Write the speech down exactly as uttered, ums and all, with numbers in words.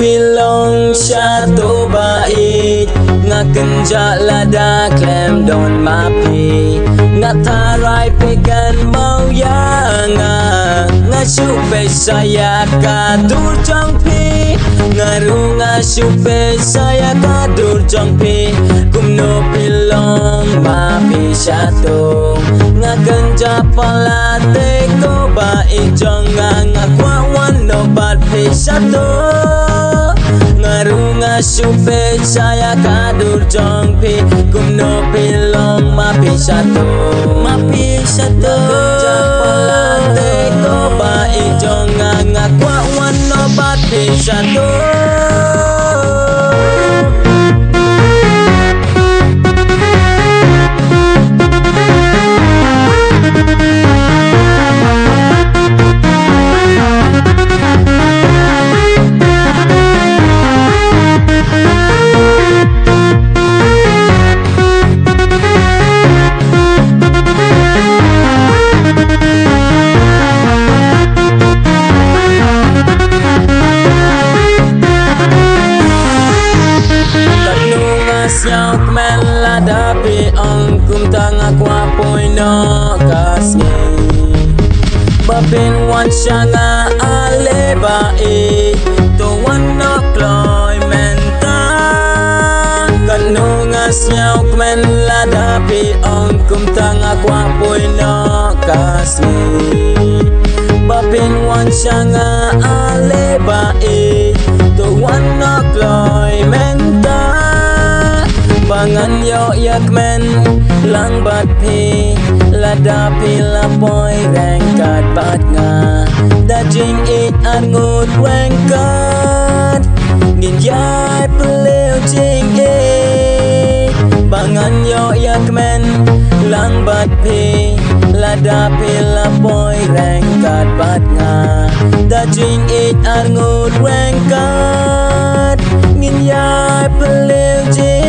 Phi long shato ba ïeit, nga kynjah lada khlem don ma phi. Nga tharai phi kynmaw ïa nga, nga shu peit sha ïa ka dur jong phi. Nga ruh nga shu peit sha ïa ka dur jong phi. Kumno phi long ma phi shato. Nga kynjah palat te ko ba ïeit jong nga, nga kwah wan noh bad phi shato. Nga ruh nga shu peit sha ïa ka dur jong phi. Kumno phi long ma phi shato. Ma phi shato. Nga kynjah palat te ko ba ïeit jong nga, nga kwah wan noh bad phi shato. Katno nga sngewkmen lada phi ong kumta, nga kwah poi noh ka sngi. Ba phin wan sha nga ale ba ïeit, to wan noh kloi mynta. Katno nga sngewkmen lada phi ong kumta, nga kwah poi noh ka sngi. Ba phin wan sha nga ale ba ïeit, to wan noh kloi mynta. Ba ngan ïoh ïa kmen lang bad phi, lada phi la poi ryngkat bad nga. Da jingïeit arngut ryngkat, ngin ïai pynlong jingïeit. Ba ngan ïoh ïa kmen lang bad phi, lada phi la poi ryngkat bad nga. Da jingïeit arngut ryngkat, ngin ïai pynlong jingïeit.